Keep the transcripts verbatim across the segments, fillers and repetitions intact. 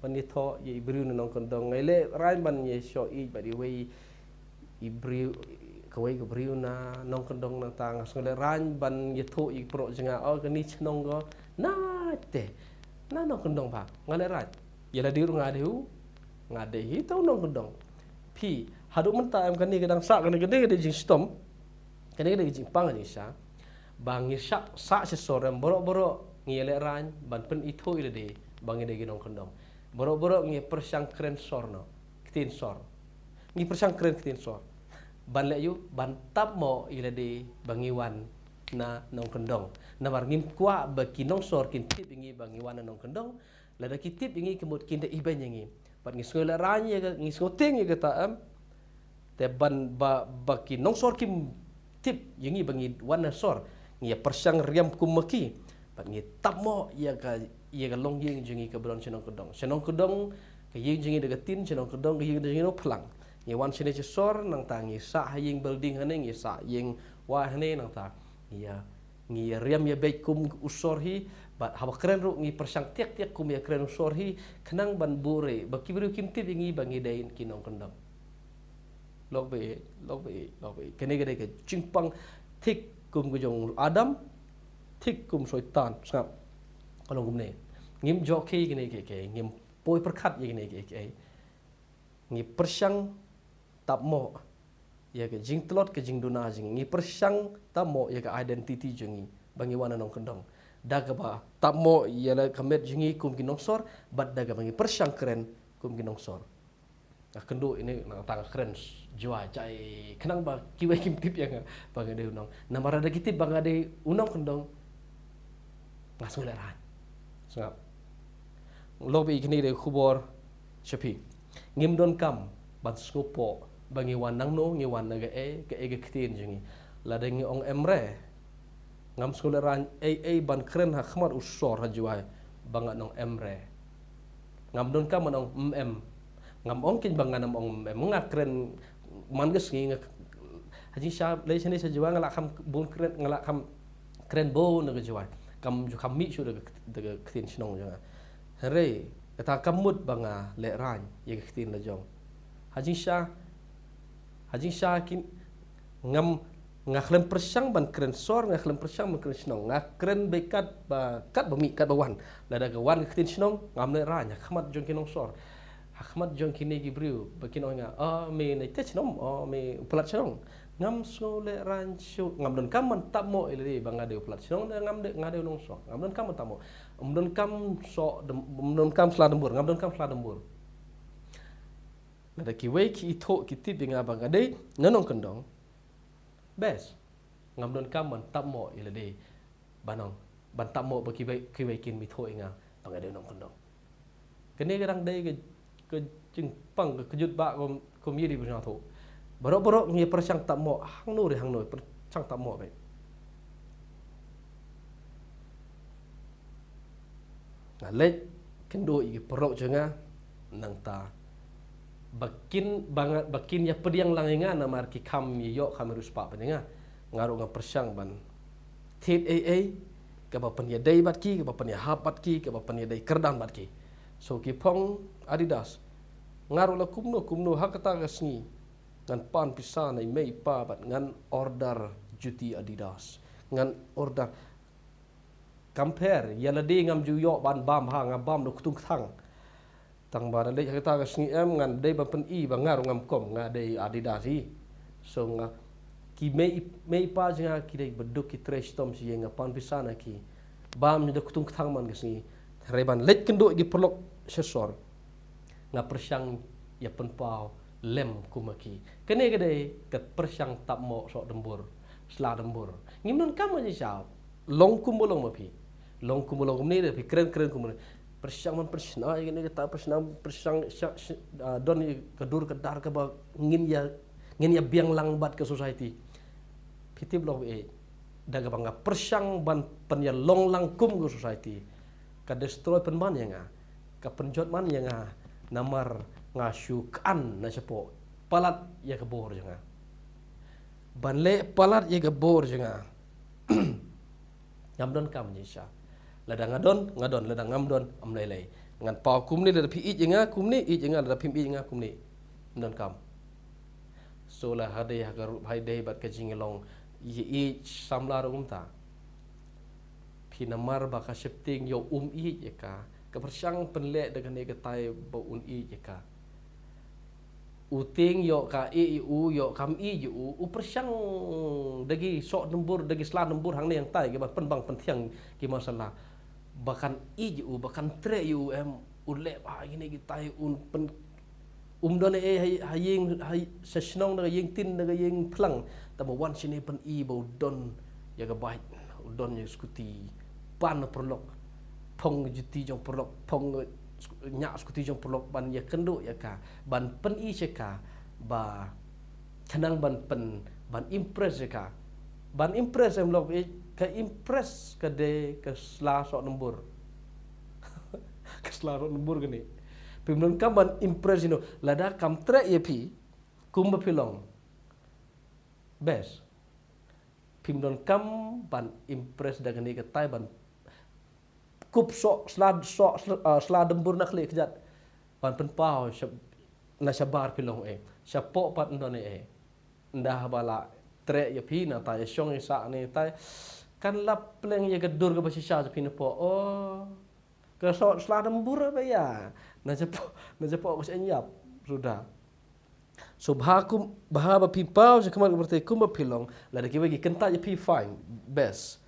Ban ïathuh ïa i briew na nongkyndong, nga leh rang ban ïa shoh i bad iwei i briew, kawei ka briew na nongkyndong, nangta nga sngewlehrain ban ïathuh ïa i paralok jong nga, oh, kane shnong ko na te, na nongkyndong ba nga lehrain. Ïa lade ruh nga dei u, nga dei hi tang nongkyndong. Phi, haduh mynta em, kane ka dang sah, kane, kane ka dei jingshitom. Kane ka dei ka jingpang jingshisha. Ba ngi sah, sah sha sor em, baroh baroh ngi lehrain ban pynithuh ïa lade ba ngi dei ki nongkyndong. Baroh baroh ngi pyrshang kren sor noh, ktien sor. Ngi pyrshang kren ktien sor. Ban leh ïa u, ban tap mo ïa lade ba ngi wan na nongkyndong. Namar ngim kwah ba ki nongsor kin tip ïa ngi ba ngi wan na nongkyndong. Lada ki tip ïa ngi, ka mut kin da ibeiñ ïa ngi. Bad ngi sngewlehrain ïa ka, ngi sngewtieng ïa kata em. Te ban ba, ba ki nongsor kim tip ïa ngi ba ngi wan na sor, ngi ïa pyrshang riam kum ma ki. Bad ngi tap mo ïa ka, ïa ka longïing jong ngi kaba don sha nongkyndong. Sha nongkyndong ka ïing jong ngi da ka tin, sha nongkyndong ka ïing jong ngi da u phlang. Ngi wan shane sha sor, nangta ngi sah ha ïing building hangne, ngi sah ïing wai hangne, nangta ngi ïa, ngi ïa riam ïa beit kum u sor hi. Bad haba kren ruh ngi pyrshang tiak tiak kum ïa kren u sor hi, khnang ban buh re ba ki briew kim tip ïa ngi ba ngi dei ki nongkyndong. Lok ba ïeit, lok ba ïeit, lok ba ïeit. Kane ka dei ka jingpang thik kum ka jong u Adam, thik kum u Soitan, sngap. Ka long kumne. Ngim jokei kane kiei kiei, ngim poi pyrkhat ïa kane kiei kiei. Ngi pyrshang tap mo ïa ka jingtlot, ka jingduna jong ngi. Ngi pyrshang tap mo ïa ka identity jong ngi ba ngi wan na nongkyndong. Da kaba tap mo ïa la ka met jong ngi kum ki nongsor, bad da kaba ngi pyrshang kren kum ki nongsor. Nga kynduh ine, nangta nga kren Jowai, jai, khnang ba kiwei kim tip ïa nga ba nga dei u nong. Namar lada ki tip ba nga dei u nongkyndong, nga sngewlehrain. Sngap. Lok ba ïeit, kane ka dei ka khubor sha phi. Ngim donkam ban sngewpoh ba ngi wan nangno, ngi wan na kaei, kaei ka ktien jong ngi. Lada ngi ong em re, ngam sngewlehrain ei ei ban kren ha khmat u sor ha Jowai ba ngan ong em re. Ngam donkam ban ong mm em. Ngam ong keiñ ba ngan ym ong mm em. Nga kren man ka sngi, nga, ha jingshisha leit shane sha Jowai nga lah kham bun kren, nga lah kham kren bun na ka Jowai. Kam ju kham mih shuh da ka, da ka ktien shnong jong nga. Hynrei kata kam mut ba nga lehrain ïa ka ktien la jong. Ha jingshisha, ha jingshisha kin, ngam, nga khlem pyrshang ban kren sor, nga khlem pyrshang ban kren shnong. Nga kren beit katba, katba mih, katba wan. Lada ka wan ka ktien shnong, ngam lehrain ha khmat jong ki nongsor, ha khmat jong kine ki briew ba kin ong ïa nga, "Oh, me na ite shnong, oh, me u palat shnong." Ngam sngewlehrain shuh, ngam donkam ban tap mo ïa lade ba nga dei u palat shnong, da ngam dei, nga dei u nongsor. Ngam donkam ban tap mo. Ym donkam soh dym-, ym donkam sla dymbur, ngam donkam sla dymbur. Lada kiwei ki ithuh, ki tip ïa nga ba nga dei na nongkyndong, best. Ngam donkam ban tap mo ïa lade. Ban ong, ban tap mo ba kiwei, kiwei kin ithuh ïa nga ba nga dei nongkyndong. Kane ka dang dei ka, ka jingpang, ka kjut ba kum, kum ïa di ba sngewthuh. Baroh baroh ngi pyrshang tap mo, hangno re hangno, pyrshang tap mo beit. Nga leit kynduh ïa ki paralok jong nga, nangta ba kin, ba nga, ba kin ïa pdiang lang ïa nga, namar ki kham ïa ïoh, kham ïa riewspah pat ïa nga. Nga ruh nga pyrshang ban thied ei ei kaba pynïadei bad ki, kaba pynïahap bad ki, kaba pynïadei kyrdan bad ki. So ki phong Adidas. Nga ruh la kumno kumno ha kata ka sngi ngan pan pisa na i mei i pa bad ngan order juti Adidas. Ngan order. Kam pher, ïa lade ngam ju ïoh ban bam ha, nga bam da ktung kthang. Tang ba da leit ha kata ka sngi em, ngan dei ban pyni ba nga ruh ngam kum, nga dei Adidas hi. So nga, ki mei, mei pa jong nga ki dei ba duk, ki trei shitom shi ïing, nga pan pisa na ki. Bam da ktung kthang man ka sngi. Hynrei ban leit kynduh ïa ki paralok sha sor, nga pyrshang ïa pynpaw lem kum ma ki. Kane ka dei ka pyrshang tap mo soh dymbur, sla dymbur. Ngim donkam ban ïa sha long kumba long ma phi. Long kumba long kumne, da phi kren kren kumne. Pyrshang ban pyrshang ïa kane kata, pyrshang, pyrshang sha, sha, ah, don ïa ka dur ka dar kaba ngin ïa, ngin ïa biang lang bad ka society. Phi tip lok ba ïeit, da kaba nga pyrshang ban pynïalong lang kum ka society, ka destroy pynban ïa nga, ka pynjot man ïa nga, namar nga shu kan na shapoh, palat ïa ka bor jong nga. Ban leh palat ïa ka bor jong nga. Ngam donkam ïa sha. Lada nga don, nga don, lada ngam don, ym lei lei. Ngan paw kumne lada phi ïeit ïa nga kumne, ïeit ïa nga lada phim ïeit ïa nga kumne. Ym donkam. So la hadei ha ka ruh, hadei bad ka jinglong ïeit samla ruh kumta. Phi namar ba ka sheptieng ïoh um ïeit ïa ka, ka pyrshang pynleh da kane katai ba un ïeit ïa ka. U tieng ïoh ka ïeit ïa u, ïoh kam ïeit ïa u, u pyrshang da ki soh nembur, da ki sla nembur hangne hangtai, ki ban pynbang pynthiang ki masala. Ba kan ïeit ïa u, ba kan treh ïa u em, u leh ba kine kitai un pyn, um don ei ha, ha ïing, ha, sha shnong da ka ïing tin da ka ïing phlang. Tang ba wan shane pyni ba u don ïa ka bike, u don ïa ka scooty. Pan paralok, phong juti jong paralok, phong, eh, sku-, ñiah scooty jong paralok ban ïakynduh ïa ka, ban pyni sha ka ba khnang ban pyn, ban impress ïa ka. Ban impress em lok, eh, ka impress ka dei ka sla soh nembur. Ka sla soh nembur kane. Phim donkam ban impress ïa no, lada kam treh ïa phi kumba phi long. Best. Phim donkam ban impress da kane katai ban kup soh sla, soh sla, ah, sla nembur na khlieh kjat. Ban pynpaw sha, na shabar phi long eh. Shapoh pat ym don eh. Ynda haba la treh ïa phi na tai, ïa shong ïa sah ne tai, kan lap pleng ïa ka dur kaba shisha jong phi napoh. Oh. Ka soh sla nembur ba ïa. Na shapoh, na shapoh ka sha ïap suda. So bha kum, bha ba phi paw sha khmat ka pyrthei kumba phi long, lada kiwei ki kyntait ïa phi, fine, best.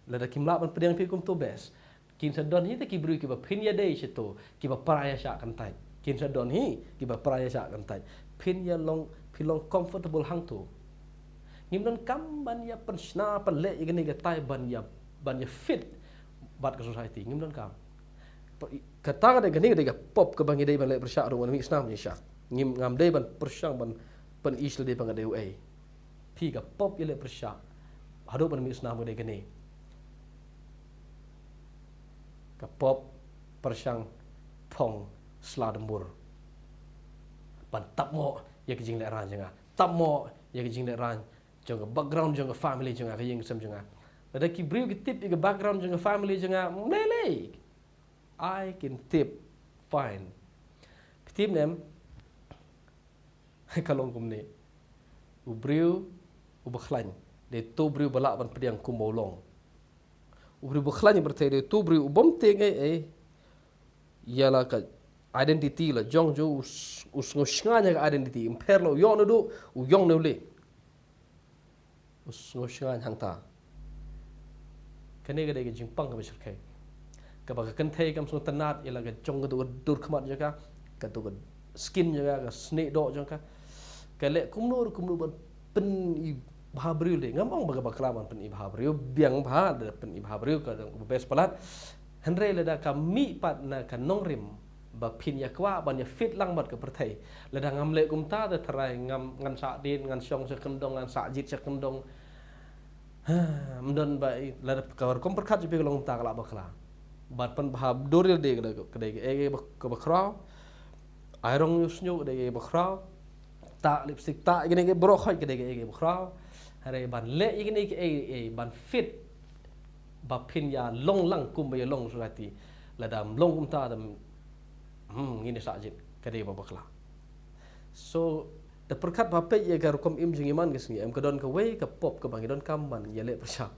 Lada kim lah ban pdiang phi kumto, best. Kin sa don hi te ki briew kiba phin ïadei shato, kiba pra ïa shah kyntait. Kin sa don hi kiba pra ïa shah kyntait. Phin ïa long, phi long comfortable hangto. Ngim donkam ban ïa pynshna pynleh ïa kane katai ban ïa, ban ïa fit bad ka society. Ngim donkam. Kata ka dei, kane ka dei ka pop kaba ngi dei ban leh pyrshah ruh wan mih snam ïa sha. Ngim, ngam dei ban pyrshang ban pyni sha lade ba nga dei uei. Phi, ka pop ïaleh pyrshah haduh ban mih snam ka dei kane. Ka pop pyrshang phong sla nembur ban tap moh ïa ka jinglehrain jong nga, tap moh ïa ka jinglehrain jong ka background jong ka family jong nga, ka ïing ka sem jong nga. Lada ki briew ki tip ïa ka background jong ka family jong nga, mlei lei. Ai kin tip, fine. Phi tip ne em, ka long kumne. U briew uba khlaiñ dei uto u briew ba lah ban pdiang kumba u long. U briew ba khlaiñ ha pyrthei dei uto u briew u bym tieng ei ei ïa la ka identity la jong u, u sngew shngaiñ ha ka identity. Ym pher la u ïoh naduh, u ïoh na u leh. U sngew shngaiñ hangta. Kane ka dei ka jingpang kaba shyrkhei. Kaba ka kynthei kam sngewtynnad ïa la ka jong kato ka dur khmat jong ka, kato ka skin jong ka, ka snieh doh jong ka. Ka leh kumno kumno ban pyni bha briew de. Ngam ong ba ka bakla ban pyni bha briew, biang bha da pyni bha briew, ka dang best palat. Hynrei lada ka mih pat na ka nongrim ba phin ïa kwah ban ïa fit lang bad ka pyrthei. Lada ngam leh kumta te tharai ngam, ngan sah dien, ngan shong sha kyndong, ngan sah jied sha kyndong. Ha, ym don ba i, lada ka rukom pyrkhat jong phi ka long kumta, ka lah bakla. Ban pynbha dur ïa lade ka dei, ka dei kaei kaei ba, kaba khraw. Ai rong ïa u shñiuh ka dei kaei ba khraw. Tah lipstick, tah ïa kine kiei baroh khoit ka dei kaei kaei ba khraw. Hynrei ban leh ïa kine kiei kiei ban fit ba phin ïa long lang kumba ïa long society. Lada ym long kumta te, hmm, ngin ïa sah jied, ka dei ba bakla. So da pyrkhat ba peit ïa ka rukom im jong ngi man ka sngi, em, ka don kawei ka pop kaba ngi donkam ban ïaleh pyrshah.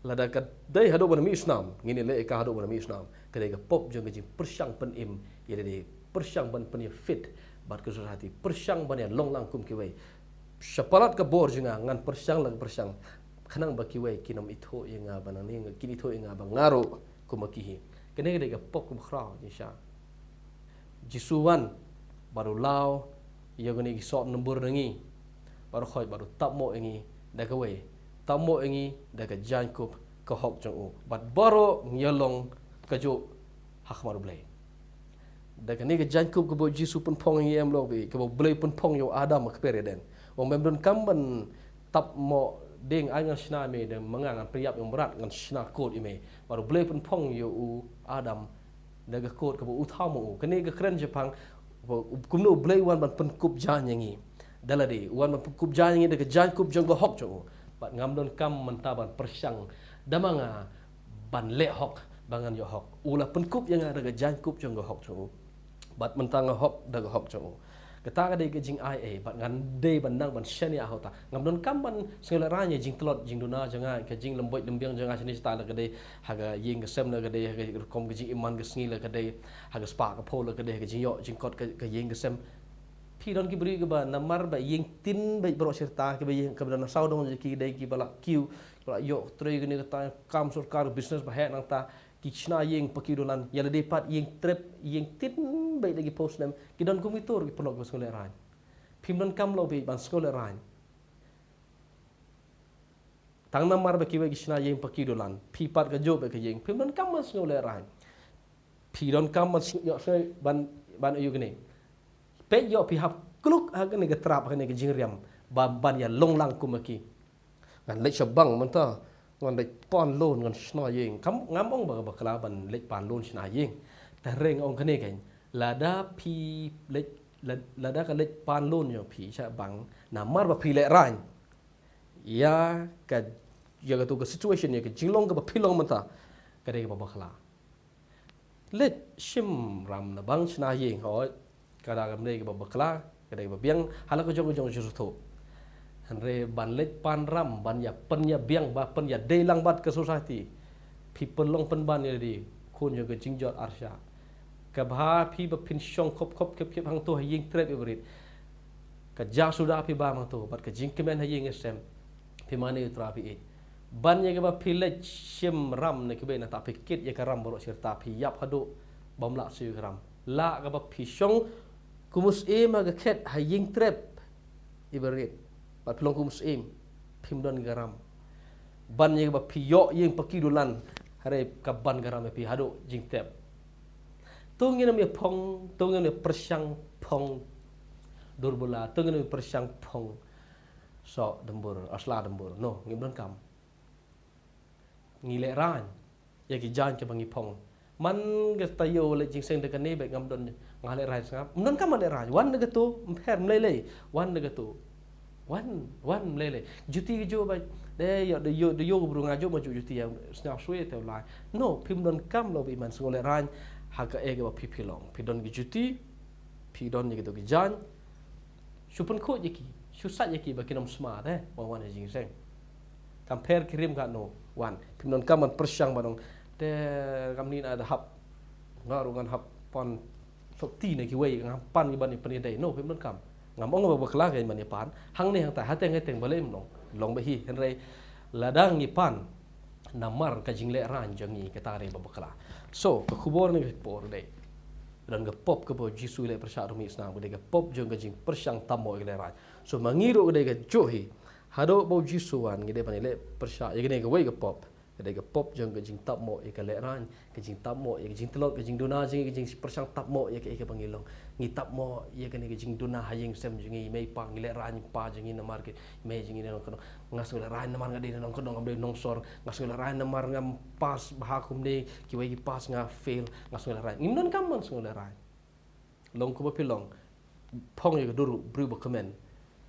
Lada ka dei haduh ban mih snam, ngin ïaleh ïa ka haduh ban mih snam. Ka dei ka pop jong ka jingpyrshang pynim ïa lade, pyrshang ban pynïa fit bad ka society, pyrshang ban ïa long lang kum kiwei. Shapalat ka bor jong nga, ngan pyrshang la ka pyrshang, khnang ba kiwei kin ym ithuh ïa nga ba nangne, kin ithuh ïa nga ba nga ruh kumba ki hi. Kane ka dei ka pop kaba khraw jingshisha. Jisu wan bad u law ïa kine ki soh nembur na ngi. Bad u khoit bad u tap moh ïa ngi da kawei, tap moh ïa ngi da ka jaiñkup ka hok jong u. Bad baroh ngi ïa long kajuh ha khmat U Blei. Da kane ka jaiñkup kaba u Jisu pynphong ïa ngi, em lok, ba kaba U Blei u pynphong ïa u Adam ha kper Eden. U ong, mem donkam ban tap moh dieng, ai ngan shna ïa me da ma nga, ngan pynïap ïa u mrad, ngan shna kot ïa me. Bad U Blei u pynphong ïa u Adam da ka kot kaba u thaw ma u. Kane ka kren shaphang kumno U Blei u wan ban pynkup jaiñ ïa ngi. Da lade u wan ban pynkup jaiñ ïa ngi da ka jaiñkup jong ka hok jong u. Bad ngam donkam mynta ban pyrshang da ma nga ban leh hok, Ba ngan ïoh hok. U la pynkup ïa nga da ka jaiñkup jong ka hok jong u. Bad mynta nga hok da ka hok jong u. Kata ka dei ka jingai ei, bad ngan dei ban nang ban shaniah ha uta. Ngam donkam ban sngewlehraiñ ïa jingtlot jingduna jong nga, ka jinglem beit lem biang jong nga shane shata la ka dei ha ka ïing ka sem, la ka dei ha ka rukom ka jingim man ka sngi, la ka dei ha ka spah ka phew, la ka dei ha ka jingïoh jingkot ka, ka ïing ka sem. Phi don ki briew kiba namar ba ïing tin beit baroh shi rta, kiba ïing, kiba don ha sawdong jong ki dei kiba la kiew, kiba la ïoh trei kane kata, kam sorkar, business ba heh nangta, ki shna ïing paki dulan, ïa lade pat ïing trep, ïing tin beit da ki phew snem, ki don kum ki tur ki paralok kiba sngewlehraiñ. Phim donkam lawbei ban sngewlehraiñ. Tang namar ba kiwei ki shna ïing paki dulan, phi pat kajuh beit ka ïing, phim donkam ban sngewlehraiñ. Phi donkam ban sngew, ban, ban ïoh kane. Peit ïoh phi hap kluk ha kane ka trap, ha kane ka jingriam, ban, ban ïa long lang kum ki. Ngan leit sha bank mynta, ngan leit pan loan, ngan shna ïing. Kam, ngam ong ba ka bakla ban leit pan loan shna ïing. Te hynrei nga ong kane keiñ, lada phi leit, lad-, lada ka leit pan loan jong phi sha bank namar ba phi lehraiñ ïa ka, ïa katu ka situation, ïa ka jinglong kaba phi long mynta, ka dei kaba bakla. Leit shim ram na bank shna ïing, hooid, ka dei kaba, dei kaba bakla, ka dei kaba biang ha la ka jong ka jong ka jingsngewthuh. Hynrei ban leit pan ram, ban ïa pynïabiang, ban pynïadei lang bad ka society, phi pynlong pynban ïa lade khun jong ka jingjot arshah. Kaba phi, ba phin shong khop khop khep khep hangto ha ïing trep ibarit, ka jingsuda phi bam hangto bad ka jingkmen ha ïing ha sem, phi mane u Trai phi ïeit. Ban ïa kaba phi leit shim ram na kiwei, nangta phi kit ïa ka ram baroh shi rta, phi ïap haduh bym lah siew ïa ka ram. Lah kaba phi shong kum u syiem ha ka khet ha ïing trep ibarit, bad phi long kum u syiem, phim don ka ram. Ban ïa kaba phi ïoh ïing paki dulan, hynrei ka ban ka ram ïa phi haduh jingtep. To ngin ym ïa phong, to ngin ym ïa pyrshang phong dur bula, to ngin ym ïa pyrshang phong soh dymbur, sla dymbur. No, ngim donkam. Ngi lehraiñ ïa ki jaiñ kiba ngi phong. Man ka taïew leit jingïaseng da kane beit ngam don, nga lehraiñ sngap. Ym donkam ban lehraiñ. Wan na kato, ym pher, ym lei lei. Wan na kato. Wan, wan, ym lei lei. Juti kajuh beit. Dei ïoh, dei ïoh, dei ïoh ka bru, nga juh ma juh juti ïa, sngap shuh te u lai. No, phim donkam lawbei ban sngewlehraiñ ha kaei kaba phi, phi long. Phi don ki juti, phi don ïa kito ki jaiñ. Shu pynkhuid ïa ki, shu sait ïa ki ba kin ym sma te, ba wan ha jingïaseng. Kam pher ki rim katno, wan. Phim donkam ban pyrshang ban ong, te kamni nga da hap, nga ruh ngan hap pan sopti na kiwei, ngan pan ki ban ïa pynïadei. No, phim donkam. Ngam ong ba bakla ka ban ïa pan. Hangne hangtai, hateng hateng balei ym long. Long beit hi, hynrei lada ngi pan namar ka jinglehraiñ jong ngi, kata ka dei ba bakla. So, ka khubor ne ka por dei, don ka pop kaba u Jisu u leh pyrshah ruh, mih snam, ka dei ka pop jong ka jingpyrshang tap mo ïa ka lehraiñ. So ma ngi ruh ka dei kajuh hi. Haduh ba u Jisu wan, ngi dei ban ïaleh pyrshah ïa kane kawei ka pop. Ka dei ka pop jong ka jingtap mo ïa ka lehraiñ, ka jingtap mo ïa ka jingtlot, ka jingduna jong ngi, ka jingpyrshang tap mo ïa kaei kaba ngi long. Ngi tap mo ïa kane ka jingduna ha ïing sem jong ngi, mei pa, ngi lehraiñ pa jong ngi namar ki mei jong ngi ne nongkyndong. Nga sngewlehraiñ namar nga dei ne nongkyndong, ngam dei nongsor. Nga sngewlehraiñ namar ngam pass bha kumne, kiwei ki pass, nga fail. Nga sngewlehraiñ. Ngim donkam ban sngewlehraiñ. Long kumba phi long, phong ïa ka dur u briew ba kmen.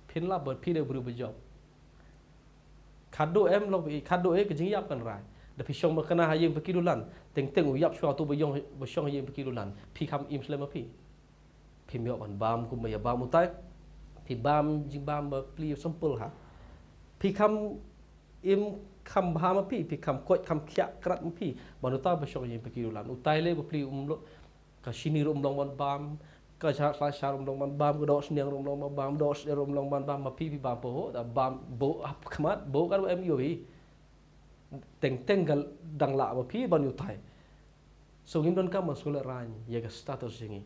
Phin lap ba phi dei u briew ba jop. Khadduh em long, khadduh eh ka jingïap kan rai. Da phi shong makna ha ïing paki dulan, teng teng u ïap shuwa uto ba ïong, ba shong ha ïing paki dulan. Phi kham im slem ma phi. Phim ïoh ban bam kumba ïa bam utai. Phi bam jingbam ba plie simple ha. Phi kham im kham bha ma phi, phi kham koit kham khiah krat ma phi. Ban uta ba shong ha ïing paki dulan. Utai leh ba plie um lo, ka shini ruh um long ban bam, ka shar, sla shar um long ban bam, ka dohsniang ruh um long ban bam, dohsniang ruh um long ban bam, ma phi phi bam pahuh, da bam buh hap khmat, buh ka ruh em ïoh hi. Teng teng ka dang lah ma phi ban ïoh tai. So ngim donkam ban sngewlehraiñ ïa ka status jong ngi.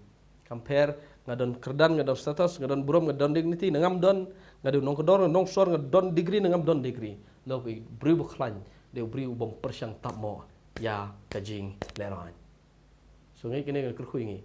Kam pher, nga don kyrdan, nga don status, nga don burom, nga don dignity, ne ngam don, nga dei u nongkdor, nga nongsor, nga don degree, ne ngam don degree. Lok i briew ba khlaiñ dei u briew u bym pyrshang tap mo ïa ka jinglehraiñ. So ngi kine ngi kyrkhu ïa ngi.